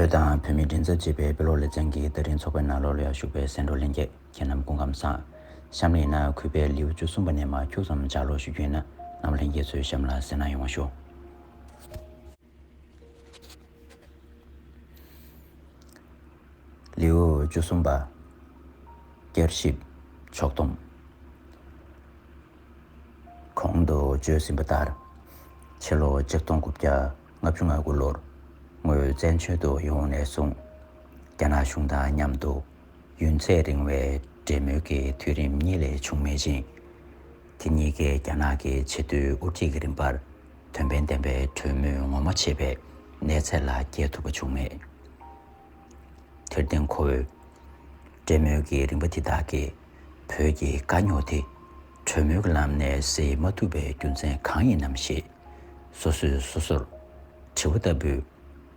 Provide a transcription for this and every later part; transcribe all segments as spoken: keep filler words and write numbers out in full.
བོད་དང་བོད་མིའི་མགྲིན་ཚབ་ཅེས་པའི་དཔེ་ཀློག་ལེ་ཚན་གྱི་ད་རིང་ཚོགས་པའི་ནང་ལོགས་ལ་ཡར་ཞུགས་པའི་གསན་གྲོགས་ལྷན་རྒྱས་ཁྱེད་རྣམས་སྐུ་ཁམས་བཟང་། གཤམ་ལ་ཡིན་ན་གུས་པས་ལེའུ་བཅུ་གསུམ་པ་ནས་མར་ཁྱུག་ཙམ་ལྗགས་ཀློག་ཞུ་རྒྱུ་ཡིན་ན། རྣམ་པ་ལྷན་རྒྱས་ཚོས་གཤམ་ལ་གསན་གནང་ཡོང་བ་ཞུ། ལེའུ་བཅུ་གསུམ་པ། བསྐྱར་ཞིབ་ཕྱོགས་བསྡོམས། གོང་དུ་བརྗོད་ཟིན་པ་ལྟར། ཕྱི་ལོ་ཆིག་སྟོང་དགུ་བརྒྱ་ལྔ་བཅུ་ང་དགུ་ལོར་ངོས་བཙན་བྱོལ་དུ་ཡོང་ནས་བཟུང་། རྒྱ་ནག་གཞུང་དང་མཉམ་དུ་ཡུན་ཚད་རིང་བའི་འབྲེལ་མོལ་གྱི་དུས་རིམ་གཉིས་ལས་བྱུང་མེད་ཅིང་། དེ་གཉིས་ཀས་རྒྱ་ནག་གི་ཆེས་མཐོའི་དབུ་ཁྲིད་ཀྱི་རིམ་པར་དོན་ཕན་ལྡན་པའི་གྲོས་མོལ་ངོ་མ་བྱེད་པའི་གནས་ཚད་ལ་བསྐྱལ་ཐུབ་པ་བྱུང་མེད། དེར་བརྟེན་ཁོ་བོས། འབྲེལ་མོལ་གྱི་རིམ་པ་དེ་དག་གིས་བོད་ཀྱི་དཀའ་རྙོག་དེ་གྲོས་མོལ་གྱི་ལམ་ནས་སེལ་མ་ཐུབ་པའི་རྒྱུ་མཚན་གང་ཡིན་ནམ་ཞེས་སོ་སོས་སོ་སོར་དྲི་བ་ལྟ་བུའི་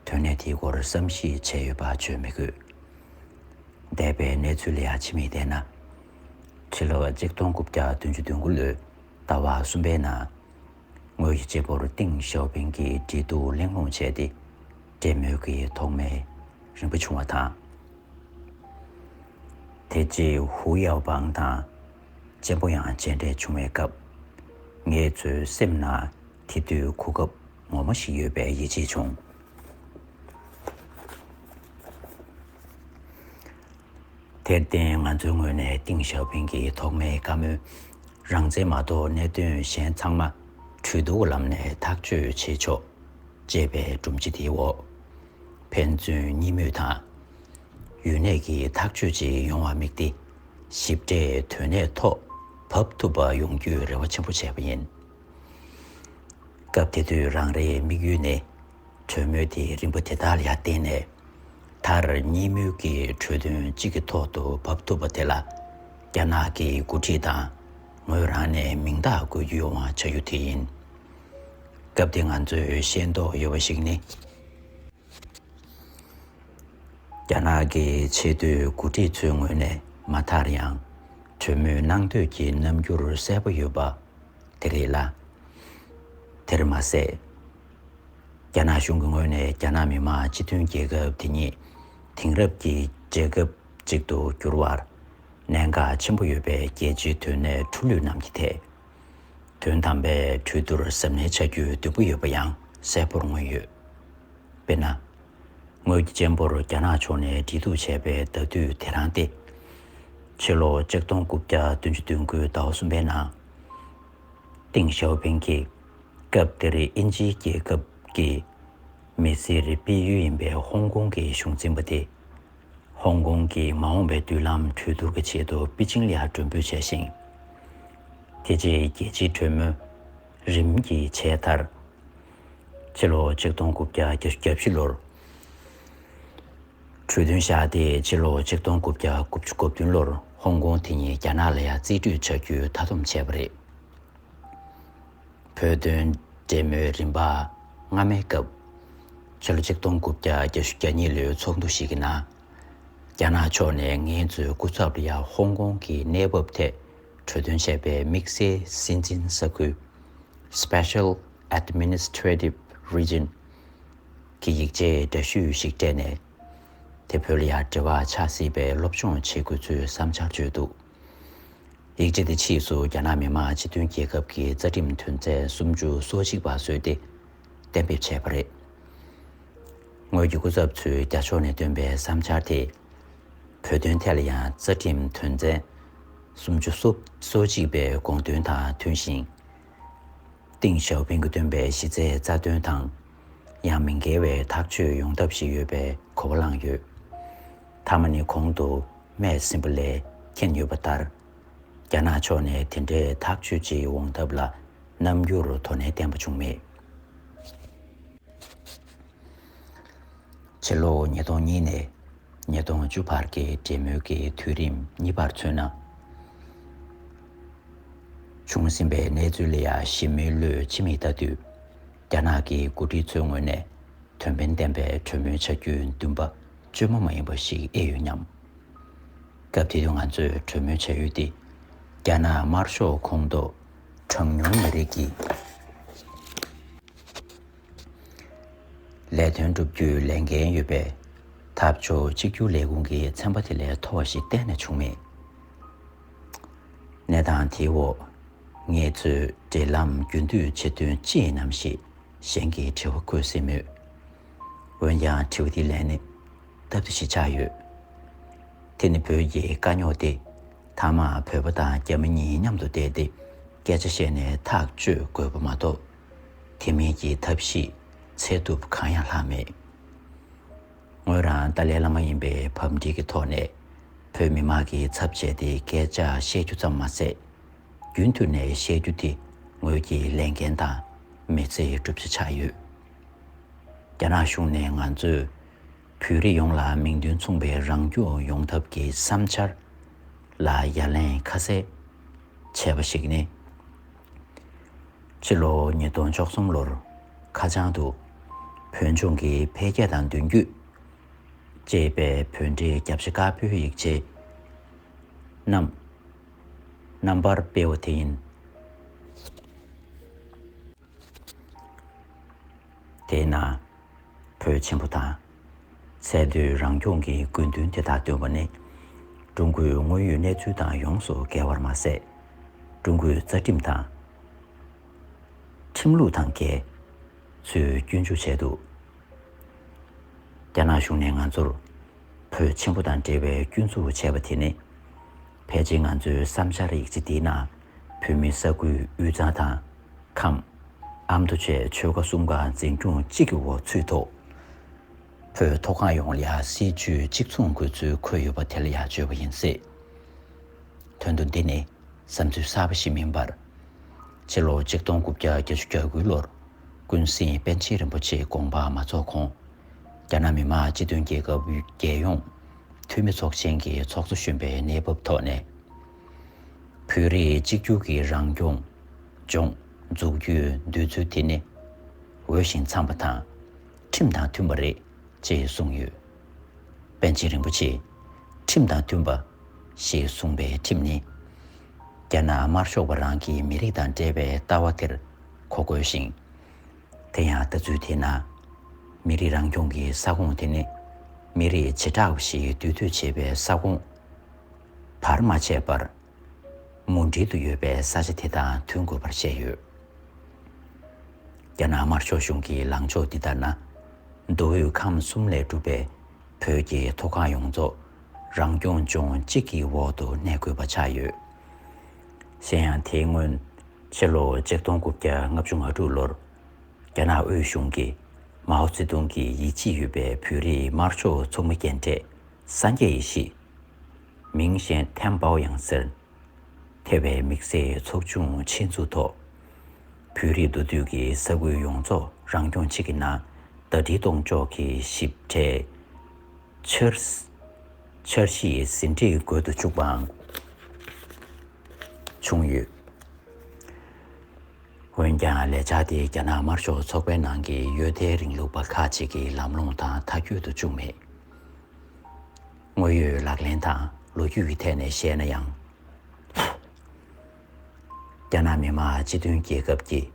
དོན་གནད་དེའི་སྐོར་བསམ་གཞིག་བྱས་ཡོད་པ་བརྗོད་མི་དགོས། འདས་པའི་གནས་ཚུལ་ལ་ཡང་ཕྱི་མིག་བལྟས་ན། ཕྱི་ལོ་ཆིག་སྟོང་དགུ་བརྒྱ་བདུན་ཅུ་དོན་དགུ་ལོའི་ཟླ་བ་གསུམ་པའི་ནང་། ངོས་ཀྱི་གཅེན་པོར་ཏེང་ཞའོ་ཕིང་གི་འབྲེལ་གཏུག་གླེང་སློང་བྱས་ཏེ། འབྲེལ་མོལ་གྱི་ཐོག་མའི་རིམ་པ་བྱུང་བ་དང་། དེ་རྗེས་ཧུའུ་ཡའོ་པང་དང་གཅེན་པོ་ཡང་མཇལ་འཕྲད་བྱུང་བའི་སྐབས། ང་ཚོའི་སེམས་ནང་དེ་དུས་གོ་སྐབས་ངོ་མ་ཞིག་ཡོད་པའི་ཡིད་ཆེས་བྱུང་། དེར་བརྟེན་ང་ཚོའི་ངོས་ནས་ཏེང་ཞའོ་ཕིང་གི་ཐོག་མའི་བཀའ་མོལ། རང་བཙན་མ་གཏོགས་གནད་དོན་གཞན་ཚང་མ་གྲོས་བསྡུར་ལམ་ནས་ཐག་གཅོད་བྱེད་ཆོག་ཅེས་པའི་སྒྲོམ་གཞི་དེའི་འོག་ཕན་ཚུན་གཉིས་མོས་དང་། ཡུན་གནས་ཀྱི་ཐག་གཅོད་ཅིག་ཡོང་བ་དམིགས་ཏེ། ཞིབ་ཕྲའི་དོན་གནད་ཐོག་བབས་ཐུབ་པ་ཡོང་རྒྱུའི་རེ་བ་ཆེན་པོ་བྱས་པ་ཡིན། སྐབས་དེ་དུས་རང་རེའི་དམིགས་ཡུལ་ནི། གྲོས་མོལ་དེའི་རིམ་པ་དེ་དག་ལ་ཡང་བརྟེན་ནས། མཐར་གཉིས་མོས་ཀྱི་གྲོས་དོན་གཅིག་གི་ཐོག་ཏུ་བབས་ཐུབ་པ་དེ་ལ། རྒྱ་ནག་གི་འགོ་ཁྲིད་དང་ངོས་རང་ནས་མིང་རྟགས་འགོད་རྒྱུ་ཡོང་བ་བྱ་རྒྱུ་དེ་ཡིན། སྐབས་དེ་ང་ཚོས་ཤེས་རྟོགས་ཡོད་པ་ཞིག་ནི། རྒྱ་ནག་གི་ཆེས་མཐོའི་འགོ་ཁྲིད་ཚོའི་ངོས་ནས་མ་མཐར་ཡང་གྲོས་མོལ་གནང་འདོད་ཀྱི་རྣམ་འགྱུར་གསལ་པོ་ཡོད་པ། དེ་རེད་ལ། དེར་མ་ཟད། རྒྱ་ནག་གཞུང་གི་ངོས་ནས་རྒྱ་ནག་མི་དམངས་སྤྱི་མཐུན་རྒྱལ་ཁབ་དེ་ཉིད་དེང་རབས་ཀྱི་རྒྱལ་ཁབ་ཅིག་ཏུ་འགྱུར་བར་གནད་འགག་ཆེན་པོ་ཡོད་པའི་རྒྱལ་སྤྱིའི་དོན་གནད་འཕྲོ་ལུས་རྣམས་ཀྱི་ཐད། དོན་དམ་པའི་གྲོས་བསྡུར་གཟབ་ནན་བྱ་རྒྱུའི་འདུན་པ་ཡོད་པ་ཡང་གསལ་པོར་མངོན་ཡོད། དཔེར་ན། ངོས་ཀྱི་གཅེན་པོར་རྒྱ་ནག་ཕྱོགས་ནས་འབྲེལ་གཏུག་བྱས་པའི་ཟླ་དུས་དེ་རང་སྟེ། ཕྱི་ལོ་ཆིག་སྟོང་དགུ་བརྒྱ་བདུན་ཅུ་དོན་དགུའི་ཟླ་བ་གསུམ་པའི་ནང་། ཏེང་ཞའོ་ཕིང་གིས་སྐབས་དེར་དབྱིན་ཇིའི་རྒྱལ་ཁབ་ཀྱི་མི་སེར་སྤེལ་ཡུལ་ཡིན་པའི་ཧོང་ཀོང་གི་གཞུང་འཛིན་པ་དེ། ཧོང་ཀོང་གི་མ་འོངས་པའི་མདུན་ལམ་གྲོས་བསྡུར་གྱི་ཆེད་དུ་པེ་ཅིང་ལ་ཡང་མགྲོན་འབོད་བྱས་ཤིང་། དེ་རྗེས་རྒྱལ་སྤྱིའི་གྲོས་མོལ་རིམ་གྱིས་བྱས་མཐར། ཕྱི་ལོ་ཆིག་སྟོང་དགུ་བརྒྱ་བརྒྱད་ཅུ་གྱ་བཞི་ལོར། གྲོས་མཐུན་བཞག་སྟེ་ཕྱི་ལོ་ཆིག་སྟོང་དགུ་བརྒྱ་དགུ་བཅུ་གོ་བདུན་ལོར་ཧོང་ཀོང་དེ་ཉིད་རྒྱ་ནག་ལ་ཡང་རྩིས་སྤྲོད་བྱ་རྒྱུའི་མཐའ་སྡོམ་བྱས་པ་རེད། བོད་དོན་འབྲེལ་མོལ་རིམ་པ་སྔ་མའི་སྐབས། ཕྱི་ལོ་ཆིག་སྟོང་དགུ་བརྒྱ་བརྒྱད་ཅུ་གྱ་གཉིས་ལོའི་ཚོགས་འདུ་ཞིག་གི་ནང་། རྒྱ་ནག་ཕྱོགས་ནས་ང་ཚོའི་སྐུ་ཚབ་ལ་ཡང་ཧོང་ཀོང་གི་གནས་བབ་ཐད་གྲོས་དོན་བྱས་པའི་དམིགས་བསལ་སྲིད་འཛིན་ས་ཁུལ། Special Administrative Region གྱི་ཡིག་ཆའི་འདྲ་བཤུས་ཤིག་སྤྲད་ནས། དེ་བོད་ལ་ཡང་འབྲེལ་བ་ཆགས་སྲིད་པའི་སློབ་སྦྱོང་བྱེད་དགོས་ཚུལ་བསམ་འཆར་བརྗོད་འདུག་ཡིག་ཆ་དེ་ཕྱིས་སུ་རྒྱ་ནག་མི་དམངས་སྤྱི་མཐུན་རྒྱལ་ཁབ་ཀྱི་རྩ་ཁྲིམས་དོན་ཚན་སུམ་ཅུ་སོ་གཅིག་པ་བཟོས་ཏེ་གཏན་འབེབས་བྱས་པ་རེད། ངོས་ཀྱི་སྐུ་ཚབ་ཚོས་རྒྱ་ཕྱོགས་ནས་བཏོན་པའི་བསམ་འཆར་དེ། བོད་དོན་ཐད་ལ་ཡང་རྩ་ཁྲིམས་དོན་ཚན་སུམ་ཅུ་སོ་གཅིག་པའི་དགོངས་དོན་དང་མཐུན་ཞིང་། ཏེང་ཞའོ་ཕིང་གིས་བཏོན་པའི་གཞི་རྩའི་རྩ་དོན་དང་། ཡང་མི་འགལ་བའི་ཐག་གཅོད་ཡོང་ཐབས་ཤིག་ཡོད་པའི་གོ་བ་བླངས་ཡོད། མཐའ་མ་ནི་གོང་དུ་སྨྲས་ཟིན་པ་ལས་མཁྱེན་ཡོད་པ་ལྟར། རྒྱ་ནག་ཕྱོགས་ནས་དེ་འདྲའི་ཐག་གཅོད་ཅིག་འོང་ཐབས་ལ་རྣམ་འགྱུར་དོ་ནན་བསྟན་པ་བྱུང་མེད། ཕྱི་ལོ་ཉིས་སྟོང་གཉིས་ནས་ཉིས་སྟོང་བཅུ་བར་གྱི་འབྲེལ་མོལ་གྱི་དུས་རིམ་གཉིས་པར་མཚོན་ན། བྱུང་ཟིན་པའི་གནས་ཚུལ་ལ་ཡང་ཞིབ་མོའི་བློས་ཕྱི་མིག་ལྟ་དུས། རྒྱ་ནག་གི་འགོ་ཁྲིད་ཚོའི་ངོས་ནས་དོན་ཕན་ལྡན་པའི་གྲོས་མོལ་བྱ་རྒྱུའི་འདུན་པ་བཅོས་མ་མ་ཡིན་པ་ཞིག་ཨེ་ཡོད་སྙམ། སྐབས་དེ་དུས་ང་ཚོས་གྲོས་མོལ་བྱ་ཡུལ་དེ། རྒྱ་ནག་དམར་ཤོག་ཁོངས་གཏོགས་གྲངས་ཉུང་མི་རིགས་ཀྱི་ལས་དོན་བསྒྲུབ་རྒྱུའི་ལས་འགན་ཡོད་པའི་ འཐབ་ཕྱོགས་གཅིག་གྱུར་ལས་ཁུངས་ཀྱི་ཚན་པ་དེ་ལས་མཐོ་བ་ཞིག་གཏན་ནས་བྱུང་མེད། གནས་སྟངས་དེའི་འོག་ངེད་ཚོས་འབྲེལ་ལམ་རྒྱུན་མཐུད་བྱེད་དོན་ཅི་ཡིན་ནམ་ཞེས་གཞན་གྱིས་དྲི་བ་བཀོད་སྲིད་མོད། འོན་ཀྱང་དྲི་བ་དེའི་ལན་ནི་སྟབས་བདེ་ཞིག་ཆགས་ཡོད། དེ་ནི་བོད་ཀྱི་དཀའ་རྙོག་དེ་མཐའ་མར་བོད་པ་དང་རྒྱ་མི་གཉིས་མཉམ་དུ་བསྡད་དེ་སྐད་ཆ་བཤད་ནས་ཐག་གཅོད་དགོས་པ་མ་གཏོགས། དེ་མིན་གྱི་ཐབས་ཤེས་འཚོལ་ཐུབ་གང་ཡང་ལྷག་མེད། ངོས་རང་ཏཱ་ལའི་བླ་མ་ཡིན་པའི་ཕབ་འབྲིང་གི་ཐོག་ནས་བོད་མི་མང་གི་ཚབ་བྱས་ཏེ་སྐད་ཆ་བཤད་རྒྱུ་ཙམ་མ་ཟད། རྒྱུན་མཐུད་ནས་བཤད་རྒྱུ་དེ་ངོས་ཀྱི་ལས་འགན་དང་མི་ཚེའི་བསྒྲུབ་བྱ་ཆགས་ཡོད། རྒྱ་ནག་གཞུང་ནས་ང་ཚོས་བོད་རིགས་ཡོངས་ལ་མིང་དོན་མཚུངས་པའི་རང་སྐྱོང་ཡོང་ཐབས་ཀྱི་བསམ་འཆར་ལ་ཡ་ལན་ཁ་གསལ་བྱས་པ་ཞིག་ནི། ཕྱི་ལོ་ཉིས་སྟོང་བཅུ་གསུམ་ལོར་ཁ་བྱང་དུ་བོད་ལྗོངས་ཀྱི་འཕེལ་རྒྱས་དང་མདུན་སྐྱོད་ཅེས་པའི་བོད་འབྲེལ་རྒྱབ་ཤ་དཀར་པོའི་ཡིག་ཆའི་རྣམ་རྣམ་པར་སྤེལ་བ་དེ་ཡིན། དེས་ན། བོད་ཆེན་པོ་དང་། ཚད་མཐོའི་རང་སྐྱོང་གི་དགོས་འདུན་དེ་དག་བཏོན་པ་ནི། ཀྲུང་གོའི་དངོས་ཡོད་གནས་ཚུལ་དང་ཡོངས་སུ་འགལ་བར་མ་ཟད། ཀྲུང་གོའི་རྩ་ཁྲིམས་དང་། ཁྲིམས་ལུགས་དང་འགལ་ཚུལ་སྐྱོན་འཛུགས་བྱས་འདུག་རྒྱ་ནག་གཞུང་ནས་ང་ཚོར་བོད་ཆེན་པོ་དང་འབྲེལ་བའི་སྐྱོན་འཛུགས་བྱས་པ་དེ་ནི། ཕལ་ཆེར་ང་ཚོའི་བསམ་འཆར་ཡིག་ཆ་འདིའི་ནང་བོད་མི་ས་ཁུལ་དབུས་གཙང་དང་། ཁམས། ཨ་མདོ་བཅས་ཆོལ་ཁ་གསུམ་ཀ་འཛིན་སྐྱོང་གཅིག་གི་འོག་ཚུད་ཐོག་བོད་མཐོ་སྒང་ཡོངས་ལ་སྲིད་ཇུས་གཅིག་མཚུངས་དགོས་ཚུལ་འཁོད་ཡོད་པ་དེ་ལ་ཡང་བརྗོད་པ་ཡིན་སྲིད། དོན་དུ་འདི་ནི་བསམ་ཚུལ་གསར་པ་ཞིག་མིན་པར། ཕྱི་ལོ་ཆིག་སྟོང་དགུ་བརྒྱ་བརྒྱད་ཅུ་གྱ་དགུ་ལོར་ཀུན་གཟིགས་པཎ་ཆེན་རིན་པོ་ཆེའི་དགོངས་པ་མ་རྫོགས་གོང་། རྒྱ་ནག་མི་དམངས་སྤྱི་མཐུན་རྒྱལ་ཁབ་རྒྱལ་ཡོངས་འཐུས་མི་ཚོགས་ཆེན་གྱི་ཚོགས་གཙོ་གཞོན་པའི་གནས་བབ་ཐོག་ནས། བོད་རིགས་གཅིག་གྱུར་གྱི་རང་སྐྱོང་ལྗོངས་འཛུགས་རྒྱུའི་འདོད་ཚུལ་དེ་ནི་འོས་ཤིང་འཚམས་པ་དང་ཁྲིམས་དང་མཐུན་པ་རེད་ཅེས་གསུངས་ཡོད། པཎ་ཆེན་རིན་པོ་ཆེས་ཁྲིམས་དང་མཐུན་པ་ཞེས་གསུངས་པའི་ཁྲིམས་ནི། རྒྱ་ནག་དམར་ཤོག་པ་རང་གི་མི་རིགས་དང་འབྲེལ་བའི་ལྟ་བ་དེར་གོ་དགོས་ཤིང་། དེ་ཡང་ལྟ་ཚུལ་དེ་ན། མི་རིགས་རང་སྐྱོང་གི་ས་ཁོངས་དེ་ནི་མི་རིགས་བྱེ་བྲག་པ་ཞིག་འདུས་སྡོད་བྱེད་པའི་ས་ཁོངས་བར་མ་ཆད་པར་མུ་འབྲེལ་དུ་ཡོད་པའི་ས་ཆ་དེ་དང་མཐུན་དགོས་པར་བཤད་ཡོད། རྒྱ་ནག་དམར་ཤོག་གཞུང་གི་ལངས་ཕྱོགས་འདི་ལྟར་ན། མདོ་དབུས་ཁམས་གསུམ་ལས་གྲུབ་པའི་བོད་ཀྱི་མཐོ་སྒང་ཡོངས་རྫོགས་རང་སྐྱོང་ལྗོངས་གཅིག་གི་འོག་ཏུ་གནས་དགོས་པ་ཆགས་ཡོད། གཞན་ཡང་དེའི་སྔོན་ཕྱི་ལོ་ཆིག་སྟོང་དགུ་བརྒྱ་ལྔ་བཅུ་ང་དྲུག་ལོར་རྒྱ་ནག་དབུས་གཞུང་གིས་མའོ་ཙེ་ཏུང་གི་ཡིད་ཆེས་ཡོད་པའི་བོད་རིགས་དམར་ཤོག་ཚོགས་མི་རྒན་གྲས་སངས་རྒྱས་ཡེ་ཤེས། མིང་གཞན་ཐན་པའོ་ཡང་ཟེར། ཐེ་བའི་དམིགས་བསལ་ཚོགས་ཆུང་ཆེད་འཛུགས་ཐོག་བོད་རིགས་མདོ་སྟོད་ཀྱི་ས་ཁུལ་ཡོངས་རྫོགས་རང་སྐྱོང་གཅིག་གི་ནང་ཟླ་སྒྲིལ་གཏོང་ཕྱོགས་ཀྱི་ཞིབ་ཕྲའི་འཆར་འཆར་གཞི་ཟིན་བྲིས་འགོད་དུ་བཅུག་པའང་བྱུང་ཡོད། འོན་ཀྱང་ལས་འཆར་དེ་རྒྱ་ནག་དམར་ཤོག་ཚོགས་པའི་ནང་གི་ཡོད་ཚད་རིང་ལུགས་པ་ཁག་ཅིག་གིས་ལམ་ལྷོང་དང་མཐའ་འཁྱོལ་དུ་བཅུག་མེད། དངོས་ཡོད་ལག་ལེན་དང་ལོ་རྒྱུས་ཀྱི་ཐད་ནས་བཤད་ན་ཡང་། རྒྱ་ནག་མི་དམངས་སྤྱི་མཐུན་རྒྱལ་ཁབ་ཀྱིས་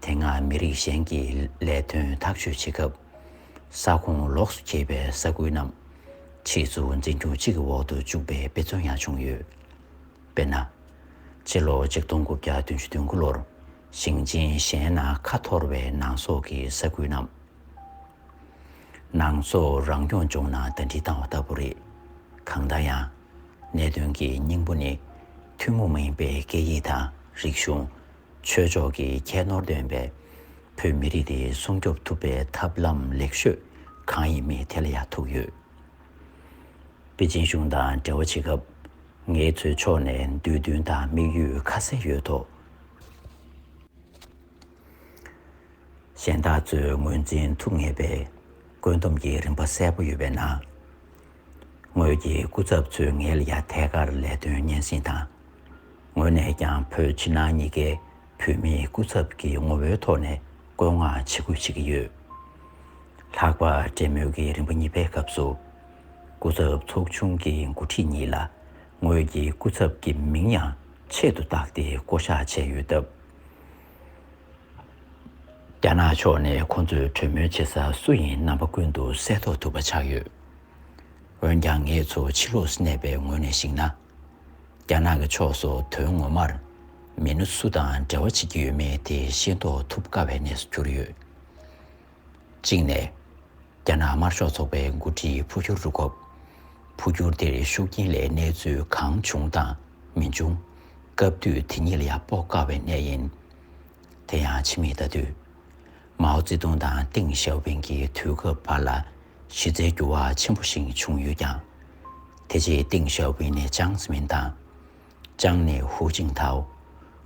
དེ་སྔ་མི་རིགས་གཞན་གྱི་ལས་དོན་ཐག་གཅོད་བྱེད་སྐབས། ས་ཁོངས་ལོགས་སུ་གྱེས་པའི་ས་ཁུལ་རྣམས་ཕྱིས་སུ་འཛིན་སྐྱོང་གཅིག་གི་འོག་ཏུ་བཅུག་པའི་དཔེ་མཚོན་ཡང་བྱུང་ཡོད། དཔེར་ན། ཕྱི་ལོ་ཆིག་སྟོང་དགུ་བརྒྱ་བདུན་ཅུ་དོན་དགུ་ལོར་ཞིང་ཆེན་གཞན་ནང་ཁ་འཐོར་བའི་ནང་སོག་གི་ས་ཁུལ་རྣམས། ནང་སོག་རང་སྐྱོང་ལྗོངས་ནང་ཟླ་སྒྲིལ་བཏང་བ་ལྟ་བུ་རེད། གང་ལྟར་ཡང་། གནད་དོན་གྱི་སྙིང་པོ་ནི། ཐུན་མོང་མ་ཡིན་པའི་སྐད་ཡིག་དང་རིག་གཞུང་། ཆོས་ཕྱོགས་ཀྱི་ཁྱད་ནོར་ལྡན་པའི་བོད་མི་རིགས་དེ་སྲུང་སྐྱོབ་ཐུབ་པའི་ཐབས་ལམ་ལེགས་ཤོས་གང་ཡིན་མིན་དེ་ལ་ཡང་ཐུག་ཡོད། པེ་ཅིན་གཞུང་དང་འབྲེལ་བ་བྱེད་སྐབས། ངེད་ཚོའི་ཕྱོགས་ནས་འདོད་འདུན་དང་དམིགས་ཡུལ་ཁ་གསལ་ཡོད་དོ། གཞན་དག་ཚོས་ངོས་འཛིན་ཐུབ་ངེས་པའི་བཀོད་འདོམས་ཀྱི་རིམ་པ་གསལ་པོ་ཡོད་པས་ན། ངོས་ཀྱི་སྐུ་ཚབ་ཚོས་ངེད་ལ་ཡང་ཐད་ཀར་ལས་དོན་སྙན་སེང་དང་། ངོས་ནས་ཀྱང་བོད་ཕྱི་ནང་གཉིས་ཀའི་བོད་མིའི་སྐུ་ཚབ་ཀྱི་ངོ་བོའི་ཐོག་ནས་བཀོད་མངགས་ཇི་དགོས་བྱེད་ཀྱི་ཡོད། ལྷག་པར་འབྲེལ་མོལ་གྱི་རིམ་པ་གཉིས་པའི་སྐབས་སུ། སྐུ་ཚབ་ཚོགས་ཆུང་གི་འགོ་ཁྲིད་གཉིས་ལ་ངོས་ཀྱི་སྐུ་ཚབ་ཀྱི་མིང་ཡང་ཆེད་དུ་བཏགས་ཏེ་བསྐོ་བཞག་བྱས་ཡོད་སྟབས། རྒྱ་ནག་ཕྱོགས་ནས་ཁོང་ཚོས་གྲོས་མོལ་བྱེད་ས་སུ་ཡིན་རྣམ་པ་ཀུན་ཏུ་གསལ་རྟོགས་ཐུབ་པ་ཆགས་ཡོད། འོན་ཀྱང་ངེད་ཚོ་ཕྱི་ལོགས་སུ་གནས་པའི་ངོས་ནས་གཞིགས་ན། རྒྱ་ནག་གི་ཕྱོགས་སུ་དོན་ངོ་མར་མི་སྣ་སུ་དང་འབྲེལ་བ་བྱེད་ཀྱི་ཡོད་མེད་དེ་ཤེས་རྟོགས་ཐུབ་དཀའ་བའི་གནས་སུ་གྱུར་ཡོད། གཅིག་ནས། རྒྱ་ནག་དམར་ཤོག་ཚོགས་པའི་འགོ་ཁྲིད་འཕོ་འགྱུར་རུ་སྐབས། འཕོ་འགྱུར་དེར་ཤུགས་རྐྱེན་ལས་གནས་ཚུལ་གང་བྱུང་དང་མི་བྱུང་། སྐབས་དུས་དེ་ཉིད་ལ་ཡང་དཔོག་དཀའ་བའི་གནས་ཡིན། དེ་ཡང་ཕྱི་མིག་ལྟ་དུས། མའོ་ཙེ་ཏུང་དང་ཏེང་ཞའོ་ཕིང་གི་དུས་སྐབས་བར་ལ་གཞི་རྩའི་འགྱུར་བ་ཆེན་པོ་ཞིག་བྱུང་ཡོད་ཀྱང་། དེ་རྗེས་ཏེང་ཞའོ་ཕིང་ནས་ཅང་ཙེ་མིན་དང་། ཅང་ནས་ཧུའུ་ཅིན་ཐའོ།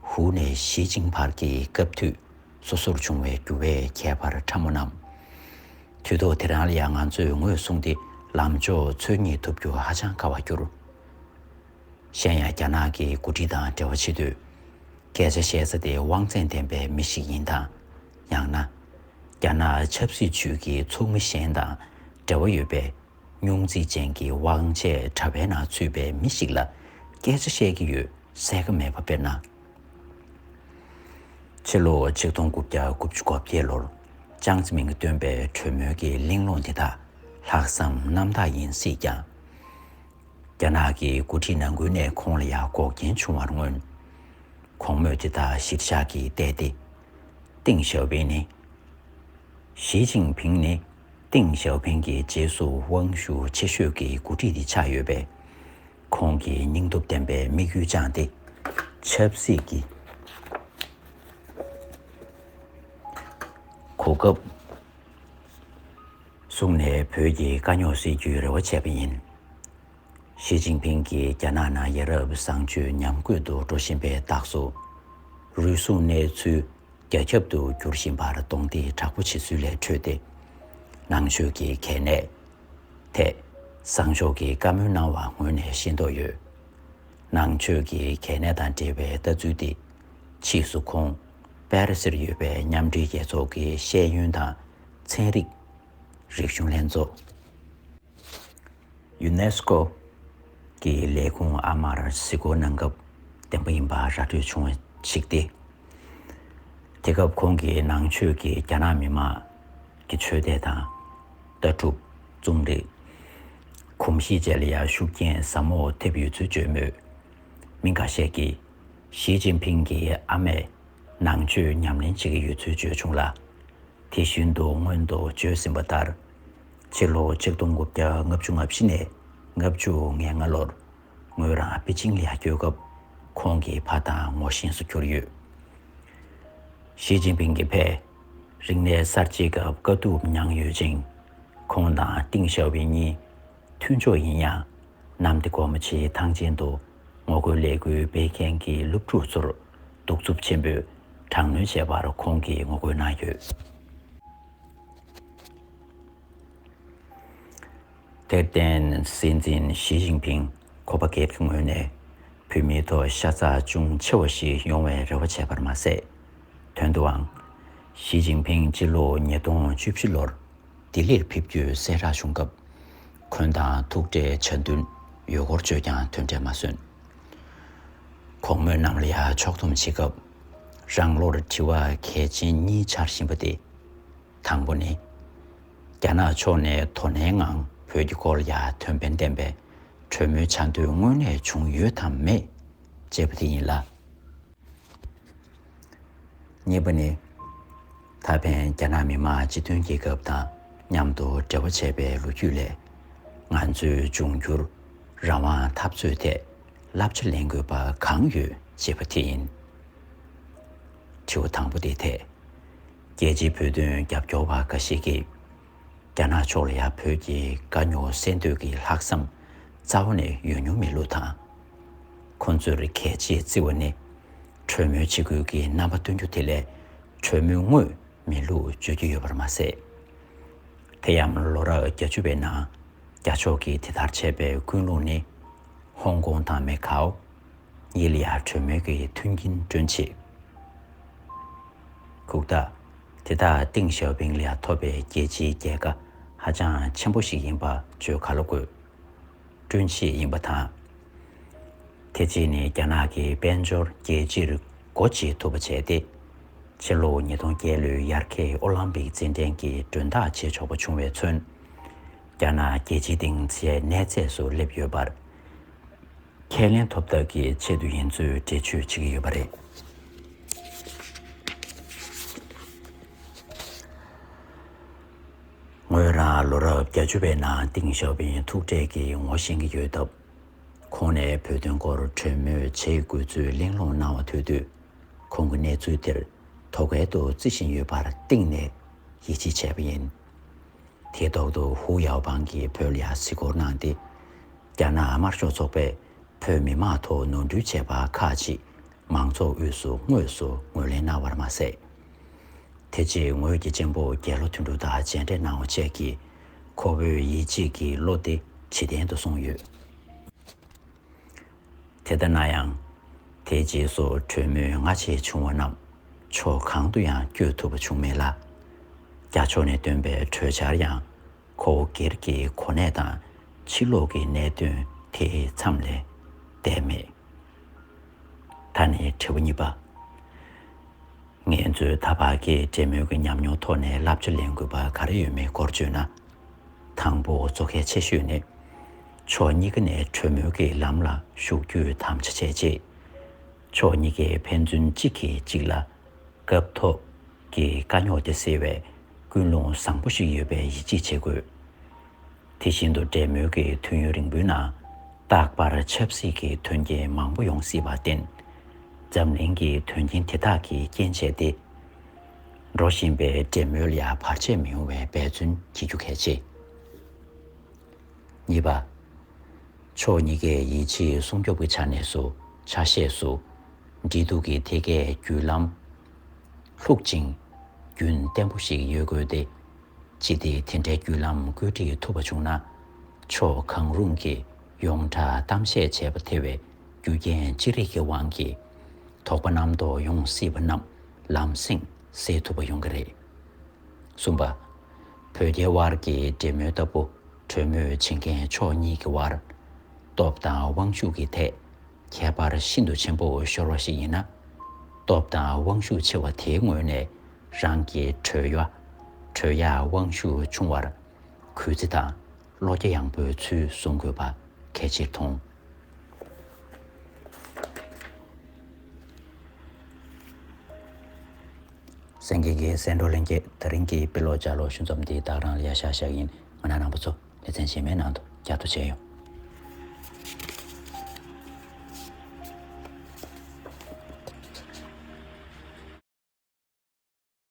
ཧུའུ་ནས་ཞི་ཅིན་བར་གྱི་སྐབས་དུས་སོ་སོར་བྱུང་བའི་འགྱུར་བའི་ཁྱད་པར་ཕྲ་མོ་རྣམས། དུས་ཐོག་དེ་རང་ལ་ཡང་ང་ཚོས་ངོས་བཟུང་སྟེ་ལམ་ཕྱོགས་འཚོལ་རྙེད་ཐུབ་རྒྱུ་ཧ་ཅང་དཀའ་བར་གྱུར། གཞན་ཡང་རྒྱ་ནག་གི་འགོ་ཁྲིད་དང་འབྲེལ་བ་བྱེད་དུས། སྐད་ཆ་བཤད་ས་དེ་དབང་ཚད་ལྡན་པའི་མི་ཞིག་ཡིན་དང་། ཡང་ན། རྒྱ་ནག་ཆབ་སྲིད་ཅུས་ཀྱི་ཚོགས་མི་གཞན་དང་འབྲེལ་བ་ཡོད་པའི་སྙུང་རྩིས་ཅན་གྱི་དབང་ཆའི་དྲ་བའི་ནང་ཚུད་པའི་མི་ཞིག་ལ་སྐད་ཆ་བཤད་ཀྱི་ཡོད་གསལ་ཁ་མེད་པ། དཔེར་ན། ཕྱི་ལོ་ཆིག་སྟོང་དགུ་བརྒྱ་དགུ་བཅུ་གོ་བརྒྱད་ལོར་ཅང་ཙེ་མིན་གྱིས་བཏོན་པའི་གྲོས་མོལ་གྱི་གླེང་སློང་འདི་དག་ལྷག་བསམ་རྣམ་དག་ཡིན་སྲིད་ཀྱང་། རྒྱ་ནག་གི་འགོ་ཁྲིད་ནང་ཁུལ་ནས་ཁོང་ལ་ཡང་འགོག་རྐྱེན་བྱུང་བར་མངོན། གོང་སྨོས་དེ་དག་གཞིར་བཞག་གིས་བལྟས་ཏེ། ཏེང་ཞའོ་ཕིང་ནི། ཞི་ཅིན་ཕིང་ནི་ཏེང་ཞའོ་ཕིང་གི་རྗེས་སུ་དབང་ཤུགས་ཆེ་ཤོས་ཀྱི་འགོ་ཁྲིད་དེ་ཆགས་ཡོད་པས། ཁོང་གིས་སྙིང་སྟོབས་ལྡན་པའི་དམིགས་ཡུལ་བཅངས་ཏེ། ཆབ་སྲིད་ཀྱི་གོ་སྐབས་བཟུང་ནས་བོད་ཀྱི་དཀའ་རྙོག་སེལ་རྒྱུའི་རེ་བ་བྱས་པ་ཡིན། ཞི་ཅིན་ཕིང་གིས་རྒྱ་ནག་ནང་ཡ་རབས་བཟང་སྤྱོད་ཉམས་རྒུད་དུ་འགྲོ་བཞིན་པའི་རྟགས་སུ། རུལ་སུངས་གནས་ཚུལ་རྒྱ་ཁྱབ་ཏུ་འགྱུར་བཞིན་པར་གདོང་འདེད་དྲག་པོ་བྱེད་ཚུལ་ལས་འཕྲོས་ཏེ། ནང་ཆོས་ཀྱི་གལ་གནད་ཐད་བཟང་ཕྱོགས་ཀྱི་བཀའ་མོལ་གནང་བ་ངོས་ནས་ཤེས་རྟོགས་ཡོད། ནང་ཆོས་ཀྱི་གལ་གནད་དང་འབྲེལ་བའི་ལྟ་ཚུལ་འདི་ཕྱིས་སུ་ཁོང་པེ་རི་སིར་ཡོད་པའི་མཉམ་འབྲེལ་རྒྱལ་ཚོགས་ཀྱི་ཤེས་ཡོན་དང་ཚན་རིག་རིག་གཞུང་ལྷན་ཚོགས། ཡུ་ནེ་སི་ཀོ་གི་ལས་ཁུངས་ཨ་མར་གཟིགས་སྐོར་གནང་སྐབས་བདེན་པ་ཡིན་པ་ར་སྤྲོད་བྱུང་བ་ཞིག་སྟེ། དེ་སྐབས་ཁོང་གིས་ནང་ཆོས་ཀྱིས་རྒྱ་ནག་མི་དམངས་ཀྱི་ཆོས་དད་དང་། ལྟ་གྲུབ། རྩོམ་རིག། གོམས་གཤིས་བཅས་ལ་ཡང་ཤུགས་རྐྱེན་ཟབ་མོ་ཐེབས་ཡོད་ཚུལ་བརྗོད་མོད། མི་འགའ་ཤས་ཀྱིས་ཞི་ཅིན་ཕིང་གི་ཨ་མས་ནང་ཆོས་ཉམས་ལེན་བྱེད་ཀྱི་ཡོད་ཚུལ་བརྗོད་བྱུང་ལ། དེ་བཞིན་དུ་སྔོན་དུ་བརྗོད་ཟིན་པ་ལྟར། ཕྱི་ལོ་ཆིག་སྟོང་དགུ་བརྒྱ་ལྔ་བཅུ་ང་བཞི་ནས་ལྔ་བཅུ་ང་ལྔ་ལོར་ངོས་རང་པེ་ཅིང་ལ་ཡར་བསྐྱོད་སྐབས། ཁོང་གི་ཕ་དང་ངོ་ཤེས་སུ་གྱུར་ཡོད། ཞི་ཅིན་ཕིང་གི་ཕས་རིག་གནས་གསར་བརྗེའི་སྐབས་དཀའ་སྡུག་མྱངས་ཡོད་ཅིང་། ཁོང་དང་ཏེང་ཞའོ་ཕིང་གཉིས་མཐུན་ཕྱོགས་ཡིན་ཡང་། གནམ་བདེ་སྒོ་མོ་ཆེའི་ཐང་ཆེན་དུ་ངོ་རྒོལ་ལས་འགུལ་སྤེལ་མཁན་གྱི་སློབ་ཕྲུག་ཚོར་གདུག་རྩུབ་ཆེན་པོས་དྲག་གནོན་བྱས་པར་ཁོང་གིས་ངོ་རྒོལ་གནང་ཡོད། དེར་བརྟེན་སྲིད་འཛིན་ཞི་ཅིན་ཕིང་ཁོ་པ་སྒེར་གྱི་ངོས་ནས་བོད་མིའི་ཐོག་ཤ་ཚ་ཅུང་ཆེ་བ་ཞིག་ཡོང་བའི་རེ་བ་བྱས་པར་མ་ཟད། དོན་དུའང་། ཞི་ཅིན་ཕིང་སྤྱི་ལོ་ཉིས་སྟོང་བཅུ་བཞི་ལོར་ལྡི་ལིར་ཕེབས་རྒྱུའི་གསལ་བསྒྲགས་བྱུང་སྐབས། ཁོང་དང་ཐུག་འཕྲད་བྱ་འདུན་ཡོད་སྐོར་བརྗོད་ཀྱང་དོན་འབྲས་མ་སོན། གོང་སྨོས་རྣམས་ལ་ཡང་ཕྱོགས་བསྡོམས་བྱེད་སྐབས། རང་ལོར་དྲི་བ་གལ་ཆེན་གཉིས་འཆར་བཞིན་པ་སྟེ། དང་པོ་ནི། རྒྱ་ནག་ཕྱོགས་ནས་དོ་ནན་ངང་བོད་ཀྱི་སྐོར་ལ་ཡང་དོན་ཕན་ལྡན་པའི་གྲོས་མོལ་བྱ་འདོད་དངོས་གནས་བྱུང་ཡོད་དམ་མེད་ཅེས་པ་དེ་ཡིན་ལ། གཉིས་པ་ནི། ད་ཕན་རྒྱ་ནག་མི་དམངས་སྤྱི་མཐུན་རྒྱལ་ཁབ་དང་མཉམ་དུ་འབྲེལ་བ་བྱས་པའི་ལོ་རྒྱུས་ལས། ང་ཚོའི་འབྱུང་འགྱུར་རང་དབང་འཐབ་རྩོད་ཐད་བསླབ་བྱ་ལེན་དགོས་པ་གང་ཡོད་ཅེས་པ་དེ་ཡིན། དྲི་བ་དང་པོ་དེའི་ཐད། རྒྱལ་སྤྱིའི་བོད་དོན་རྒྱབ་སྐྱོར་བ་འགའ་ཞིག་གིས། རྒྱ་ནག་ཕྱོགས་ལ་ཡང་བོད་ཀྱི་དཀའ་རྙོག་སེལ་འདོད་ཀྱི་ལྷག་བསམ་རྩ་བ་ནས་ཡོད་མྱོང་མེད་ལུགས་དང་། ཁོང་ཚོར་གལ་ཆེས་བརྩི་བ་ནི། གྲོས་མོལ་བྱེད་དགོས་ཀྱི་རྣམ་པ་སྟོན་རྒྱུ་དེ་ལས་གྲོས་མོལ་དངོས་མེད་ལུགས་བརྗོད་ཀྱི་ཡོད་པར་མ་ཟད། དེ་ཡང་ལོ་རབས་བརྒྱད་ཅུ་པའི་ནང་རྒྱ་ཕྱོགས་ཀྱིས་དེ་ལྟར་བྱས་པའི་ཀུན་སློང་ནི། ཧོང་ཀོང་དང་མེ་ཁའོ། ཉིད་ལ་ཡང་གྲོས་མོལ་གྱི་མཐུན་རྐྱེན་བསྐྲུན་ཆེད། ཁུག་རྟ། དེ་དག་ཏེང་ཞའོ་ཕིང་ལ་ཡང་ཐོབ་པའི་རྒྱལ་སྤྱིའི་རྒྱལ་ཁ་ཧ་ཅང་ཆེན་པོ་ཞིག་ཡིན་པ་བརྗོད་ག་ལ་དགོས། བསྐྲུན་ཆེད་ཡིན་པ་དང་། དེ་རྗེས་ནི་རྒྱ་ནག་གི་དཔལ་འབྱོར་རྒྱལ་སྤྱིར་སྒོ་འབྱེད་ཐུབ་པ་བྱས་ཏེ། ཕྱི་ལོ་ཉིས་སྟོང་བརྒྱད་ལོའི་ཡར་ཁའི་ཨོ་ལམ་པིག་རྩེད་འགྲན་གྱི་མགྲོན་བདག་བྱེད་ཆོག་པ་བྱུང་བའི་ཚུན། རྒྱ་ནག་རྒྱལ་སྤྱིའི་སྡིངས་ཆའི་གནས་ཚད་སུ་སླེབས་ཡོད་པར་ཁས་ལེན་ཐོབ་ཐབས་ཀྱི་ཆེད་དུ་ཡིན་ཚུལ་འགྲེལ་བརྗོད་བྱེད་ཀྱི་ཡོད་པ་རེད། ངོས་རང་ལོ་རབས་བརྒྱད་ཅུ་པའི་ནང་རྟིང་བཞག་པའི་ཐུག་འཕྲད་ཀྱི་ངོ་ཤེས་ཀྱི་ཡོད་སྟབས། ཁོང་ནས་བོད་དོན་སྐོར་གྲོས་མོལ་བྱེད་དགོས་ཚུལ་གླེང་སློང་གནང་བ་ཐོས་དུས། ཁོང་གིས་གནས་ཚུལ་དེར་དོ་གལ་དུ་བརྩི་བཞིན་ཡོད་པར་གཏིང་ནས་ཡིད་ཆེས་བྱས་པ་ཡིན། དེའི་ཐོག་ཏུ་ཧུའུ་ཡའོ་པང་གིས་བོད་ལ་ཡང་གཟིགས་སྐོར་གནང་སྟེ། རྒྱ་ནག་དམར་ཤོག་ཚོགས་པས་བོད་མི་མང་ཐོག་ནོར་འཁྲུལ་བྱས་པ་ཁག་ཅིག་མང་ཚོགས་དབུས་སུ་དངོས་སུ་ངོས་ལེན་གནང་བར་མ་ཟད། དེ་རྗེས་ངོས་ཀྱི་གཅེན་པོ་རྒྱལ་ལོ་དོན་གྲུབ་དང་མཇལ་འཕྲད་གནང་བ་བཅས་ཀྱིས་ཁོ་བོའི་ཡིད་ཆེས་ཀྱི་བློ་དེ་ཇེ་བརྟན་དུ་སོང་ཡོད། དེ་ལྟ་ན་ཡང་། དེའི་རྗེས་སུ་གྲོས་མོལ་སྔ་རྗེས་བྱུང་བ་རྣམས་ཕྱོགས་གང་དུ་ཡང་བསྐྱོད་ཐུབ་པ་བྱུང་མེད་ལ། རྒྱ་ཕྱོགས་ནས་བཏོན་པའི་གྲོས་འཆར་ཡང་ཁོ་བོ་སྒེར་གྱི་གོ་གནས་དང་ཕྱི་ལོགས་ཀྱི་གནད་དོན་དེའི་མཚམས་ལས་འདས་མེད། ད་ནི་དྲི་བ་གཉིས་པ། ངེད་ཚོས་ད་བར་གྱི་འབྲེལ་མོལ་གྱི་ཉམས་མྱོང་ཐོག་ནས་བསླབ་བྱ་ལེན་དགོས་པ་ག་རེ་ཡོད་མེད་སྐོར་བརྗོད་ན། དང་པོ་གཙོ་གལ་ཆེ་ཤོས་ནི། ཕྱོགས་གཉིས་ཀ་ནས་གྲོས་མོལ་གྱི་ལམ་ལ་ཞུགས་རྒྱུའི་དམ་བཅའ་བྱས་རྗེས། ཕྱོགས་གཉིས་ཀས་ཕན་ཚུན་གཅིག་གིས་གཅིག་ལ་སྐབས་ཐོག་གི་དཀའ་རྙོག་དེ་སེལ་བའི་ཀུན་སློང་བཟང་པོ་ཞིག་ཡོད་པའི་ཡིད་ཆེས་བྱེད་དགོས། དེ་བཞིན་དུ་འབྲེལ་མོལ་གྱི་དུས་ཡུན་རིང་པོའི་ནང་རྟག་པར་ཆབ་སྲིད་ཀྱི་དོན་རྐྱེན་མང་པོ་ཡོང་སྲིད་པར་བརྟེན། འཛམ་གླིང་གི་དོན་རྐྱེན་དེ་དག་གི་རྐྱེན་བྱས་ཏེ། འགྲོ་བཞིན་པའི་འབྲེལ་མོལ་ལ་ཡང་བར་ཆད་མི་ཡོང་བའི་འབད་བརྩོན་བྱེད་རྒྱུ་གལ་ཆེ། གཉིས་པ། ཕྱོགས་གཉིས་ཀས་ཡིད་ཆེས་སྲུང་སྐྱོབ་ཀྱི་ཆ་ནས་སུ་ཆ་ཤས་སུ་འབྲེལ་གཏུག་གི་ཐད་ཀའི་བརྒྱུད་ལམ་ལྷུག་ཅིང་རྒྱུན་བརྟན་པོ་ཞིག་ཡོད་དགོས་ཏེ། ཅི་སྟེ་དེ་འདྲའི་བརྒྱུད་ལམ་བཀོད་སྒྲིག་ཐུབ་པ་བྱུང་ན། ཕྱོགས་གང་རུང་གིས་ཡོངས་གྲགས་གཏམ་བཤད་བྱས་པ་དེ་བས་རྒྱུ་རྐྱེན་ཅི་རིགས་ཀྱི་དབང་གིས་དོགས་པ་རྣམ་རྟོག་ཡོང་སྲིད་པ་རྣམས་ལམ་སེང་སེལ་ཐུབ་པ་ཡོང་གི་རེད། གསུམ་པ། བོད་རྒྱའི་དབར་གྱི་འབྲེལ་མོལ་ལྟ་བུ་གྲོས་མོལ་བྱེད་མཁན་ཕྱོགས་གཉིས་ཀྱི་དབར་སྟོབས་དང་དབང་ཤུགས་ཀྱི་ཐད་ཁྱད་པར་ཤིན་ཏུ་ཆེན་པོ་ཤོར་བ་ཞིག་ཡིན་ན། སྟོབས་དང་དབང་ཤུགས་ཆེ་བ་དེའི་ངོས་ནས་རང་གི་གྲོས་ཡ་གྲོས་ཡ་དབང་ཤུགས་ཆུང་བར་གུས་བརྩི་དང་བློ་རྒྱ་ཡངས་པོའི་ཚུལ་བཟུང་དགོས་པ་གལ་ཆེར་མཐོང་། གསན་མཁན་གྱི་གསན་གྲོགས་ལྷན་རྒྱས། དེ་རིང་གི་དཔེ་ཀློག་ལྗགས་ཀློག་ཞུ་མཚམས་འདི་བདག་རང་ལ་ཡ་ཤག་ཤག་ཡིན། ང་རང་རྣམ་པ་ཚོ་ལེ་ཚན་རྗེས་མའི་ནང་དུ་བསྐྱར་དུ་མཇལ་ཡོང་།